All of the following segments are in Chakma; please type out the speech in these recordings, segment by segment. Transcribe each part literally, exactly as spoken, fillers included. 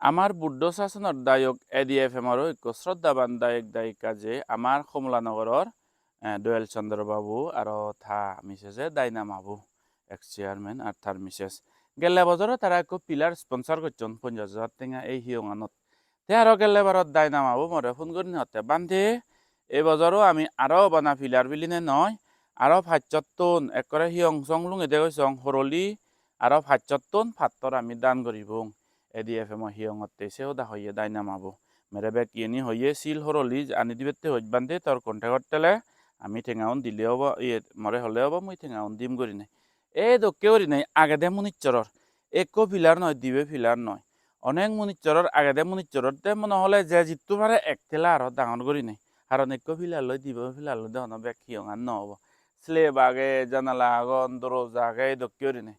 Amar Buddho sasonor dayok A D F M oro ikko sroddhaban dayok dayika je amar Komlanogoror, eh, Doyal Chandra Babu aro ta misese Daina Mabu, ex chairman, ar tar mises. Gelle bojoro tara ikko pillar sponsor gocchon ponjash hajar tenga ei hiyonganot. Te aro gelle barot Daina Mabu more phone gurinei hotte, "Bhante, ei bojoro ami aro bana pillar biline noi, aro pacchottun ekkore hiyong song lungede goi song horoli, aro pacchottun pattor ami dan guribong." A D F M o hiyongotte se hoda hoye Daina Mabu. Mere bek iyeni hoye sil horoli ani dibette hoj, "Bhante, tor contact-ot tele ami tengaun dile obo, iye, more hole obo, mui tengaun dim," gurinei. Ei dokke gurinei agede munichoror, ekko pillar noi, dibe pillar noi. Onek munichoror agede munichoror, te mone hole je jittur pare ek tela aro dangor gurinei. Karon ekko pillar loi, dibe pillar loi de hono bek hiyongan no obo. Slab age, janala agon, doroja age, ei dokke gurinei.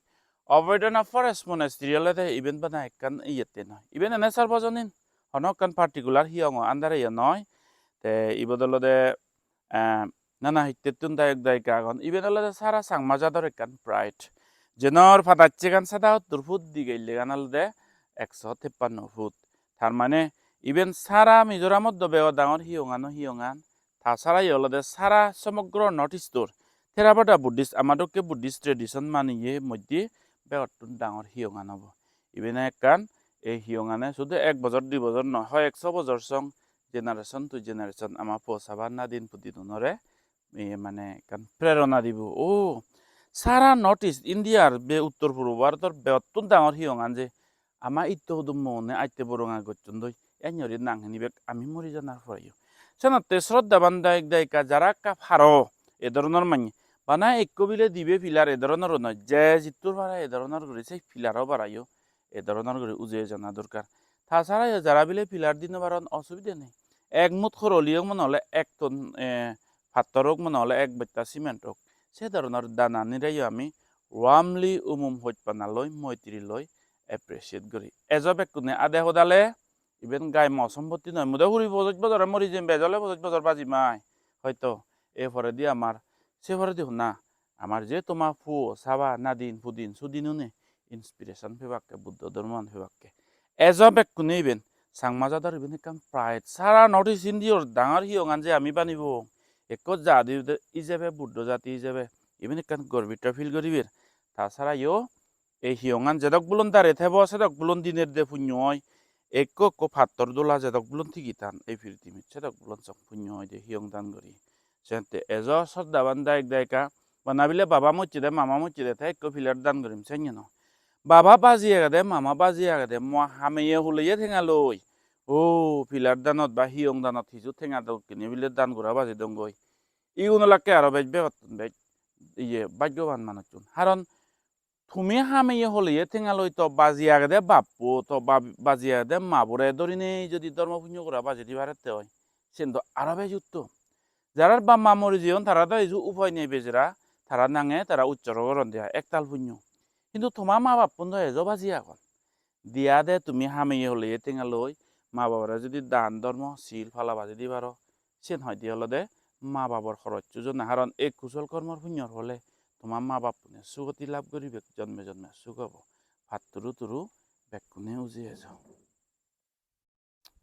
Oboidana Forest Monastery olode iben bana ekkan iyette noi. Iben ene Sarbojonin, hono ekkan particular hiyongo under-e yo noi. Te ibot olode, eh, nana hittettun dayok dayika agon. Iben olode sara Changma jador ekkan pride. Jenor padacchegan sada hottur foot, digillegan olode ekso teppanno foot. Tar mane iben sara Mizoramot do bego dangor hiyongano hiyongan. Ta sara yo olode sara somogro North East-or Theravada Buddhist, ama dokke Buddhist tradition maniye moddhe begottun dangor hiyongan obo. Iben ekkan, ei hiyongane sudu ek bojor, di bojor noi, hoi ekso bojor song, generation to generation ama po saba nadin pudinunore, iye mane ekkan prerona dibo. O, sara North East India-r be uttor purbo Bharotor begottun dangor hiyongan je ama itto hudummo une atte boronga gocchon doi, enjori nang hini bek ami mori janar poreyo. Senotte sroddhaban dayok dayika jara ekka paro, e dhoronor manye, bana ekko bile dibe pillar e dhoronor noi, je jittur pare e dhoronor guri se pillar-o barayo, e dhoronor guri ujei jana dorkar. Ta sarayo jara bile pillar di no paron, osubide nei. Ek mut horoli ok mone hole, ek ton, eh, pattor ok mone hole, ek bosta cement ok, se dhoronor dananireyo ami warmly, umum hojpana loi, moitri loi appreciate guri. Ejo bekkune ade hodale, iben gai mo sompotti noi. Mui do huri pojoj bojore mori jem, bej ole pojoj bojor bajim ai. Hoito ei poredi amar, se poredi honna, amar je toma puo, saba, nadin, pudin, sudinune inspiration pebakke, Buddho dhormoan pebakke. Ejo bekkune iben, Changma jador iben ekkan pride. Sara North East India-r dangor hiyongan je ami banibong, ekko jati ijebe, Buddho jati ijebe, iben ekkan gorbito feel guriber. Ta sarayo ei hiyongan jedok bulon dare thebo, sedok bulon diner de punyo oi. Ekko ekko pattor dola jedok bulon tigi tan ei pirtimit, sedok bulon song punyo oi de hiyong dan guri. Senotte ejo sroddhaban dayok dayika, bana bile baba mocche de, mama mocche de, te ekko pillar dan gurim, senye no. Baba baji agede, mama baji agede, mo hameye huleye tenga loi, o, pillar danot ba hiyong danot hiju tenga dokkene bile dan gora baji dongoi. Igun olakke aro bej begottun bej, iye, bhagyoban manuchun. Karon tumi hameye holeye tenga loi to baji agede bappo, to ba-, baji agede mabore dorinei jodi dhormo punyo gora bajei di parette oi, siyen do aro bej uttom. Jarar bap ma mori jeyon, tara do hiju upai nei bejara, tara nange tara ussoro goronde ai ektal punyo. Hintu toma ma bappun do ejo baji agon. Diyade tumi hameye holeye tenga loi, ma babore jodi dan dhormo, sil pala bajei di paro, siyen hoide olode ma babor horoj sujona. Karon ei kusol kormor punyor phole toma ma bappune sugoti lab guribak, jonme jonme suk obo. Patturu turu bekkune ujei ejo.